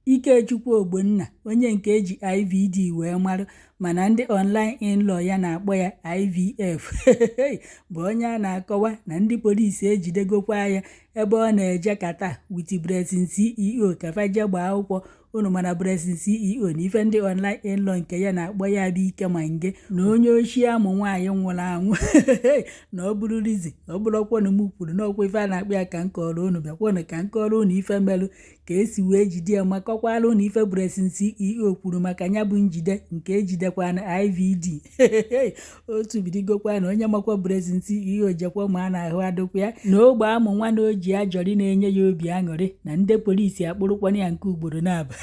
Ikechukwu Ogbonna, onye nke eji IVD wee marụ, mana ndị online in-law ya na-akpọ ya IVF, bụ onye a na-akọwa na ndị polisi ejidegokwa ya ebe ọ na-eje kata with Blessing CEO ka fa jee gbaa akwụkwọ. Unu mana Blessing CEO na ife ndị online in-law nke ya na-akpọ ya bụ Ike Mange na onye ochie amụ nwaanyị nwụrụ anwụ, na ọ bụrụ rizi ọ bụrụkwanụ m kwuru n'ọkwa ife a na-akpọ ya ka m kọrọ unu. Bịakwanụ ka m kọrọ unu ife melụ ka esi wee jide ya, ma kọkwara unu ife Blessing CEO kwuru maka ya bụ njide nke ejidekwana IVD. Otu bidogokwa na onye makwa Blessing CEO jekwa ma a na-ahụ adịkwa ya na ogbe amụ nwa na o ji ajọrị na-enye ya obi aṅụrị na ndị polisi akpụrụkwana ya nke ugboro na-abụ.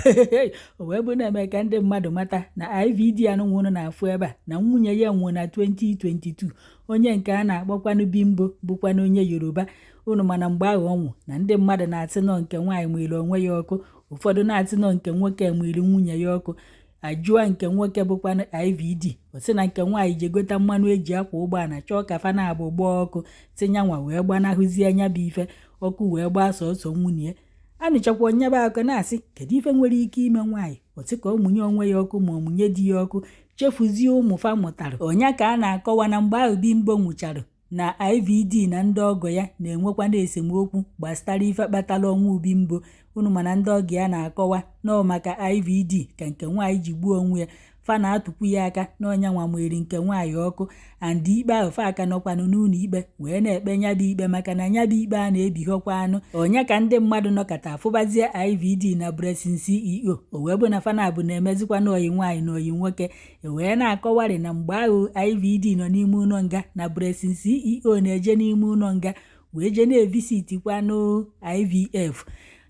O wee bụ na-eme ka ndị mmadụ mata na IVD anụnwụrụ na-afụ ebe a na nwunye ya nwụrụ na 2022, onye nke a na-akpọkwanụ Bimbo, bụkwanụ onye Yoruba. Unu mana mgbe ahụ ọnwụ na ndị mmadụ na-atị nọ nke nwaanyị nwere onwe ya ọkụ, ụfọdụ na-atị nọ nke nwoke nwere nwunye ya ọkụ. Ajụa nke nwoke bụkwanụ IVD, ọ sị na nke nwaanyị ji egota mmanụ eji akwa ụgbọala chọọ ka fa na-abụ gbaa ọkụ, tinyanwa wee gbanahụzie nya bụ ife ọkụ wee gbaa sọsọ nwunye ya. Anụchakwa nyebe akụ na-asị, kedu ife nwere ike ime nwaanyị ọ sị ka ọ mụnye onwe ya ọkụ ma ọ mụnye di ya ọkụ, chefuzie ụmụ fa mụtara? Ọnya ka a na-akọwa na mgbe ahụ Bimbo nwụchara na IVD na ndị ọgọ ya na-enwekwa na esemokwu gbasara ife kpatara ọnwụ Bimbo. Unu mana ndị ọgọ ya na-akọwa nọọ maka IVD ka nke nwaanyị ji gbuo onwe ya. Fa na-atụkwu ya aka na ọnya nwa mwere nke nwaanyị ọkụ, and ikpe ahụ fa aka nọkwanụ n'ụlọ ikpe wee na-ekpe nya bụ ikpe, maka na nya bụ ikpe a na-ebighọkwa anụ. Onye ka ndị mmadụ nọkọta afụbazie IVD na Blessing CEO, o wee bụ na fanabụ na-emezikwa na oyi nwaanyị na oyi nwoke. E wee na-akọwarị na mgbe ahụ IVD nọ n'ime ụlọ nga, na Blessing CEO na-eje n'ime ụlọ nga wee jee na-evisitikwanụ IVF.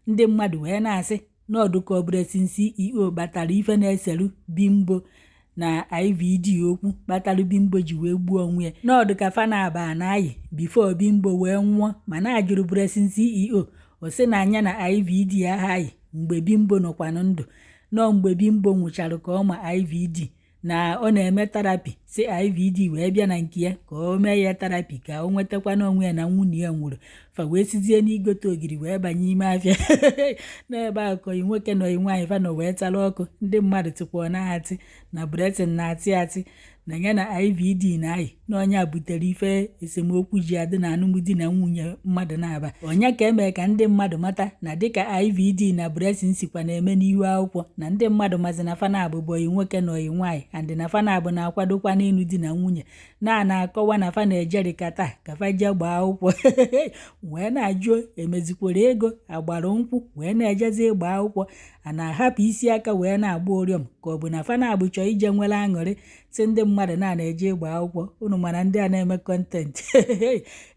Ndị mmadụ wee na-asị n'ọdụkọ Blessing CEO kpatara ife na-eseru Bimbo na IVD okwu, kpatara Bimbo ji wee gbuo onwe ya, n'ọdụ ka fa na-aba na-ayị before Bimbo wee nwụọ. Mana ajụrụ Blessing CEO, o sị na anya na IVD aghaghị mgbe Bimbo nọkwanụ ndụ, nọọ mgbe Bimbo nwụchara ka ọ ma IVD na ọ na-eme therapy, si IVD wee bịa na nke ya ka o mee ya therapy ka o nwetakwana onwe ya na nwunye ya nwụrụ. Fa wee sizie n'igote ogiri wee banye ime afịa n'ebe ahụ ka oyi nwoke na oyi nwaanyị fa nọ wee tara ọkụ. Ndị mmadụ tụkwa na-atị na Blessing na-atị atị na ya na IVD na-ayị, na ọnya butere ife esemokwu ji adị na alụmdi na nwunye mmadụ na-aba. Ọnya ka emee ka ndị mmadụ mata na dịka IVD na Blessing sikwa na-eme n'ihu akwụkwọ, na ndị mmadụ mazi na fa na-abụbụ oyi nwoke na oyi nwaanyị, and na fa na-abụ na-akwadokwa n'ịnụ di na nwunye, na na-akọwa na fa na-ejerika taa ka fa jee gbaa akwụkwọ. Wee na-ajụ, emezikwara ego agbara nkwụ wee na-ejezi ịgba akwụkwọ, a na-ahapụ isi aka wee na-agba ụrịọm, ka ọ bụ na fa na-abụ chọọ ije nwere aṅụrị si ndị mmadụ na na-eje ịgba akwụkwọ? Unu mana ndị a na-eme content,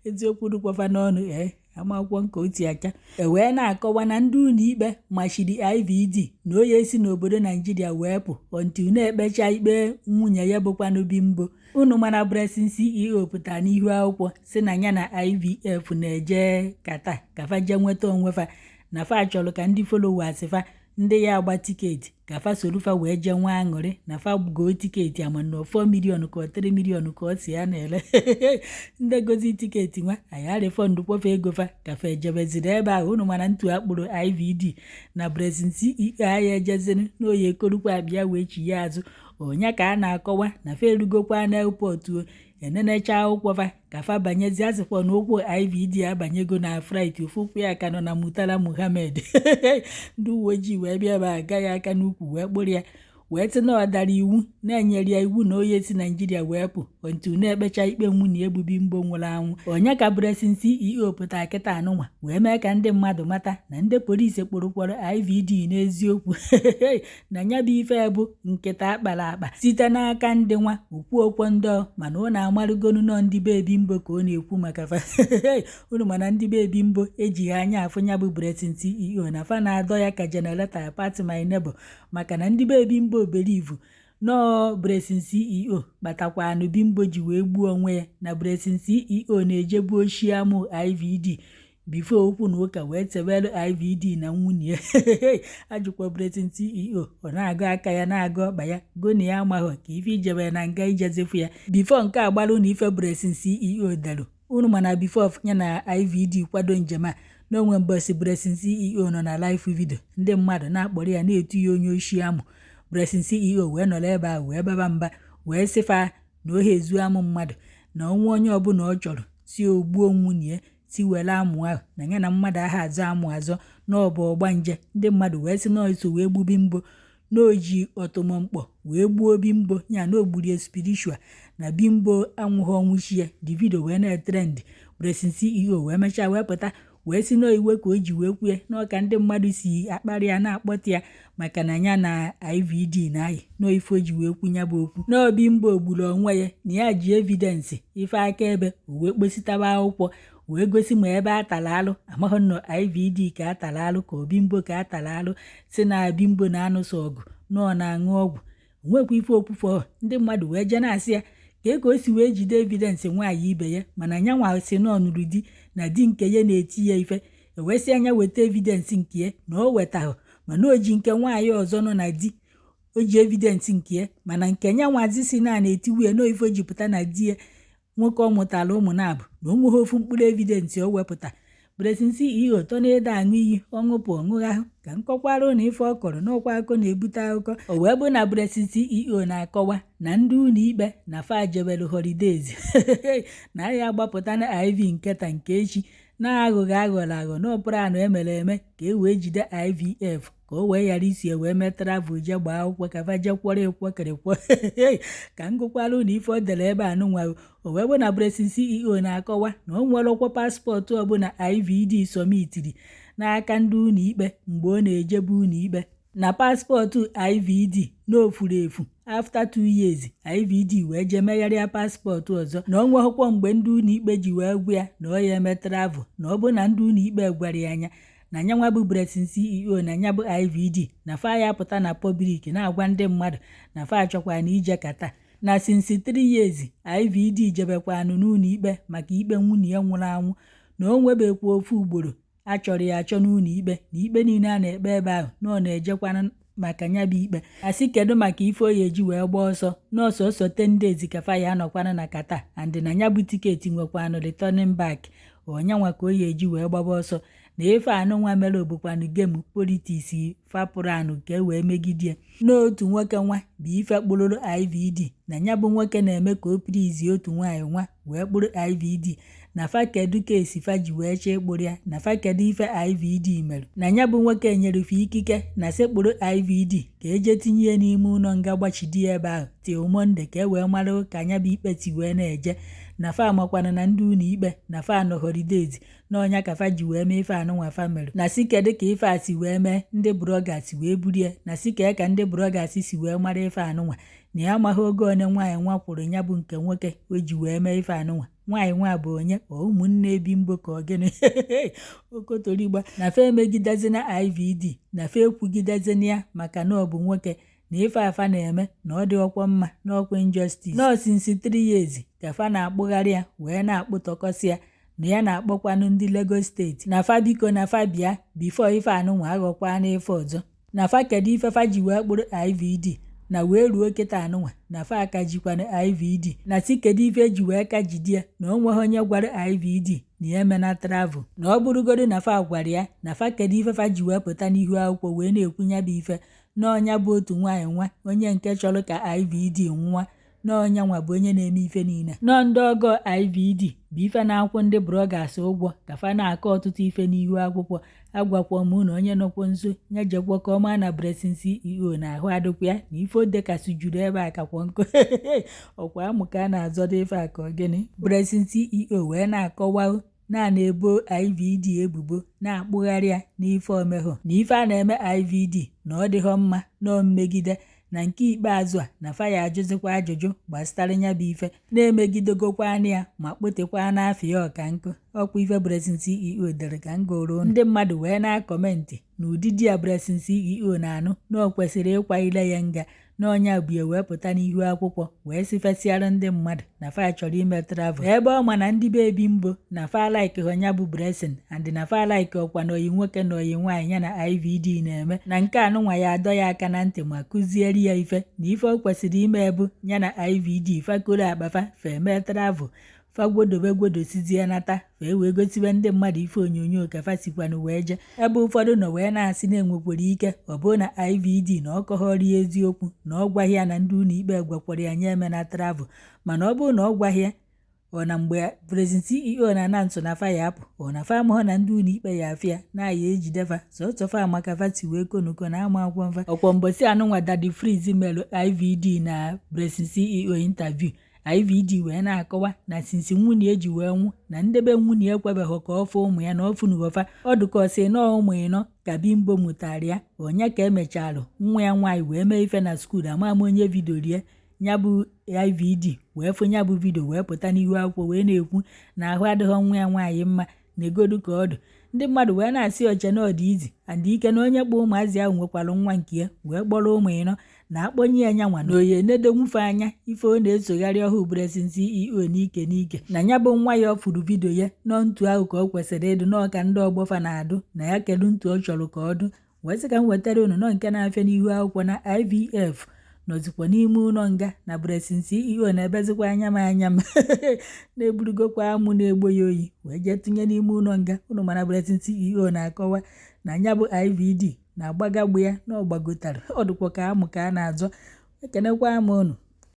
eziokwu dịkwafa n'ọnụ. Ee, amakwụkwọ nke otu aka e wee na-akọwa na ndị ụlọ ikpe machiri IVD na onye si n'obodo Naijiria wee pụ until na-ekpecha ikpe nwunye ya bụkwanụ Bimbo. Unu mana Blessing CEO pụtara n'ihu akwụkwọ si na ya na IVF na-eje kata ka fa jee nweta onwe fa, na fa chọrọ ka ndị followers fa, ndị ya agba ticket, ka fa soro fa wee jee nwee aṅụrị, na fa goo ticket ama na 4 million ka ọ 3 million ka ọ si ya na-ele. Ndị gozi ticket nwa anyị arịfọndụ kwọfe ego fa ka fa ejebeziri ebe ahụ. Unu mana ntu akpụrụ IVD na Blessing CEO anyị ejeziri n'oyi ekorukwa abịa wee chi ya azụ. Onye ka a na-akọwa na fa erugokwa na airport o enenecha akwụkwọ fa ka fa banyezi. Asịkwa na ụkwụ IVD abanyego na flight, ofu ụkwụ ya ka nọ na Murtala Muhammed. Ndị uwe ojii wee bịa ebe a gaghị aka n'ukwu wee kpụrụ ya, wee sị na ọ dara iwu na-enyere ya iwu na onye si Naijiria wee pụ until na-ekpecha ikpe nwunye ebu Bimbo nwụrụ anwụ. Onye ka Blessing CEO pụtara kịta anụnwa wee mee ka ndị mmadụ mata na ndị polisi kpụrụkwọrọ IVD n'eziokwu, na ya bụ ife bụ nkịta akpara akpa site n'aka ndị nwa okwu okwo ndị, mana ụnụ amarụgonu nọ ndị be Bimbo ka ọ na-ekwu maka fa. Unu mana ndị be Bimbo ejighị anya afụ ya bụ Blessing CEO na fa na-adọ ya ka generator party my neighbor, maka na ndị be Bimbo believe nọọ Blessing CEO kpatakwanụ Bimbo ji wee gbuo onwe ya, na Blessing CEO na-ejebu oshi amụ IVD before okwu na ụka wee tebelu IVD na nwunye ya. Ajụkwa Blessing CEO, ọ na-agụ aka ya, na-agụ ọkpa ya, go na ya amaghọ ka ife ijebe na nga ijezefu ya before nke agbalụ na ife Blessing CEO delu. Unu mana before ya na IVD kwado njem a na Na onwe mbọsị Blessing CEO nọ na live video, ndị mmadụ na-akpọrọ ya, na-etu ya onye oshi amụ. Blessing CEO wee nọrọ ebe ahụ wee baba mba, wee sị fa na ohe ezu amụ mmadụ, na onwe onye ọbụla ọ chọrọ si ogbuo nwunye, si were amụ ahụ, na ya na mmadụ aha azọ amụ azọ, na ọ bụ ọgbanje. Ndị mmadụ wee sị na o wee gbu Bimbo, na o ji ọtụmọmkpọ wee gbuo Bimbo ya, na o gburie spiritual, na Bimbo anwụghị ọnwụ chie. The video wee na-etrend. Blessing CEO wee mechaa wee pụta wee sị na iwe ka o ji wee kwue na ọka ndị mmadụ si akparị ya, na-akpọta ya maka na ya na IVD na-ayị n'ife o ji wee kwu ya bụ okwu, na Bimbo gburu onwe ya, na ya ji evidence, ife akaebe. O wee kpositaba akwụkwọ wee gosi ma ebe a tara alụ, amaghị nnọọ IVD ka a tara alụ ka Bimbo ka a tara alụ, si na Bimbo na-anụso ọgụ, na ọ na-aṅụ ọgwụ. Onwekwa ife okwufo. Ndị mmadụ wee jee na-asị ya ka o si wee jide evidence nwaanyị ibe ya, mana nyanwa si na ọ nụrụ di, na di nke ya na-eti ya ife. Ewee sị anya weta evidence nke ya, na o wetahụ, mana o ji nke nwaanyị ọzọ nọ na di. O ji evidence nke ya, mana nke nyanwazi si na na-etiwu ya n'ife o ji pụta na di ya nwoke ọ mụtara ụmụ na-abụ, na o nweghị ofu mkpụrụ evidence o wepụta. Blessing CEO tọ na-ede aṅụ iyi, ọṅụpụ ọṅụghahụ ka nkọkwara na ife ọ kọrọ n'ọkwa akụkọ na-ebute akụkọ. O wee bụ na Blessing CEO na-akọwa na ndị ụlọ ikpe na fa jebere holidays, na ya agbapụta na IV nketa nke echi, na-aghụghọ aghọrọ aghọ n'ọpụrụ anụ emere eme ka e wee jide IVF, ka o wee ghara isi wee mee travel jee gbaa akwụkwọ, ka fa jee kwọrọ ịkwọkịrịkwọ. Ka m gụkwara ụnụ ife o dere ebe a nụnwa. O wee bụ na Blessing CEO na-akọwa na o nwere ọkwa passport ọbụla IVD submitiri n'aka ndị ụlọ ikpe mgbe ọ na-ejebe ụlọ ikpe, na passport IVD na o furu efu after 2 years. IVD wee jee megharịa passport ọzọ, na o nweghịkwa mgbe ndị ụlọ ikpe ji wee gwa ya na ọ ya eme travel, na ọ bụ na ndị ụlọ ikpe gwara ya anya na nyanwa bụ Blessing CEO na nya bụ IVD na fa ya pụta na public na-agwa ndị mmadụ na fa achọkwa na ije kata na since 3 years IVD jebekwanụ n'ụlọ ikpe maka ikpe nwunye ya nwụrụ anwụ, na o nwebekwa ofu ugboro a chọrọ ya achọ n'ụlọ ikpe, na ikpe niile a na-ekpe ebe ahụ na ọ na-ejekwanụ maka ya bụ ikpe. Asị kedu maka ife o ya eji wee gbaa ọsọ n'ọsọsọ 10 days ka fa ya anọkwanụ na Qatar, and na ya bụ ticket nwekwanụ returning back, onyanwa ka o ya eji wee gbaba ọsọ, na ife anụnwa mere obukwanụ game politics fapụrụ anụ ka e wee megide n'otu nwoke nwa bụ ife kpụrụrụ IVD, na ya bụ nwoke na-eme ka o please otu nwaanyị nwa wee kpụrụ IVD, na fa kedu kesi fa ji wee chee ịkpụrụ ya, na fa kedu ife IVD mere, na ya bụ nwoke nyere ikike na sekpụrụ IVD ka eje tinye ya n'ime ụlọ nga, gbachidi ya ebe ahụ till Monday ka e wee mara ka anya bụ ikpe si wee na-eje, na fa makwana na ndị ụlọ ikpe na fa nọ holidays, na ọnya ka fa ji wee mee ife anụnwa fa mere, na si kedu ka ife a si wee mee ndị bloggers wee burie, na si kee ka ndị bloggers si wee mara ife anụnwa, na ya amaghị oge one nwaanyị nwa kwụrụ ya bụ nke nwoke o ji wee mee ife anụnwa. Nwaanyị nwa bụ onye ọ ụmụnne Bimbo ka ọ gịnị okotorigba, na fa emegidezina IVD, na fa ekwugidezina ya maka na ọ bụ nwoke, na ife afa na-eme na ọ dị ọkwa mma n'ọkwa injustice, nọọ since 3 years ka fa na-akpụgharị ya wee na-akpụtọkọsị ya, na ya na-akpọkwanụ ndị Lagos State na fa biko na fa bịa before ife anụnwa aghọkwa n'ife ọzọ, na fa kedu ife fa ji wee kpụrụ IVD na wee ruo kịta anụnwa, na fa aka jikwana IVD, na si kedu ife eji wee ka jide ya, na o nweghị onye gwara IVD na ya emena travel, na ọ bụrụgodo na fa gwara ya, na fa kedu ife fa ji wee pụta n'ihu akwụkwọ wee na-ekwu ya bụ ife, na ọnya bụ otu nwaanyị nwa onye nke chọrọ ka IVD nwa, na ọnya nwa bụ onye na-eme ife niile, nọọ ndị ọgọ IVD bụ ife na-akwụ ndị bloggers ụgwọ ka fa na-akọ ọtụtụ ife n'ihu akwụkwọ. Agwakwa m na onye nọkwa nso ya jekwa ka ọma na Blessing CEO na ahụ adịkwa ya, na ife odekasị juru ebe a kakwa nkụ ọkwa amụ ka a na-azọdo ife a ka ọ gịnị. Blessing CEO wee na-akọwa na na-ebo IVD ebubo, na-akpụgharị ya n'ife omehụ, na ife a na-eme IVD na ọ dịghọ mma nọọ mmegide, na nke ikpeazụ a na fa ya ajụzikwa ajụjụ gbasara ya bụ ife na-emegidegokwana ya ma kpotekwa n'afọ ya ọka nkụ. Ọkwa ife Blessing CEO dere ka m gụrụ ụnụ. Ndị mmadụ wee na-acomment na ụdịdị a Blessing CEO na-anụ na ọ kwesịrị ịkwa ile ya nga, na ọnya bụ ya wee pụta n'ihu akwụkwọ wee sifesịara ndị mmadụ na fa chọrọ ime travel, ebe ọ ma na ndị be Bimbo na fa like ya bụ Blessing and na fa like ọkwa na oyi nwoke na oyi nwaanyị ya na IVD na-eme, na nke anụnwa ya adọ ya aka na ntị ma kụziere ya ife, na ife ọ kwesịrị ime bụ ya na IVD fakoro akpafa fa eme travel. Fa gwodobe gwodosizie nata, fa wee gosibe ndị mmadụ ife onyonyo ka fa sikwanụ wee jee, ebe ụfọdụ nọ wee na-asị na enwekwara ike ọ bụrụ na IVD na ọ kọghọrọ ya eziokwu, na ọ gwaghị ya na ndị ụlọ ikpe gwakwara ya nye eme na travel. Mana ọ bụrụ na ọ gwaghị ya, ọ na mgbe Blessing CEO na-ana ntụ na fa ya apụ, ọ na fa amụghọ na ndị ụlọ ikpe ya afịa na-aya ejide fa sọsọ fa maka fa si wee konuko na ama akwụkwọ mfa. Ọkwọ mbọsị anụnwa Daddy Freeze melụ IVD na Blessing CEO interview, IVD wee na-akọwa na since nwunye eji wee nwụ, na ndebe nwunye ekwebeghị ka ọ fụ ụmụ ya na ọ fụnugofa. Ọ dụka ọsị nọọ ụmụ ịnọ ka Bimbo mụtara ya. Onye ka emechalụ nwa ya nwaanyị wee mee ife na school, ama m onye video rie ya bụ IVD wee fụ ya bụ video, wee pụta n'ihu akwụkwọ wee na-ekwu na ahụ adịghị nwa ya nwaanyị mma, na egodu ka ọdụ. Ndị mmadụ wee na-asị oche na ọdị izi and ike na onye kpọ ụmụazị ahụ nwekwara nwa nke ya wee kpọrọ ụmụ ịnọ na akpọnye ya nyanwa na oye nedonwufe anya ife ọ na-esogharị ọhụụ Blessing CEO n'ike n'ike, na ya bụ nwa ya ọ fụrụ video ya nọ ntu ahụ ka ọ kwesịrị ịdụ n'ọka ndị ọgbọfa na-adụ na ya. Kedu ntu ọ chọrọ ka ọ dụ? Wee sị ka m wetara unu nọ nke na-afịa n'ihu akwụkwọ na IVF nọzikwa n'ime ụlọ nga, na Blessing CEO na-ebezikwa anya m anya m na-eburugokwa amụ na-egbo ya oyi wee jee tụnye n'ime ụlọ nga. Unu mana Blessing CEO na-akọwa na ya bụ IVD na-agbagagbu ya na ọ gbagotara, ọ dịkwa ka amụ ka a na-azọ. Ekenekwa m unu.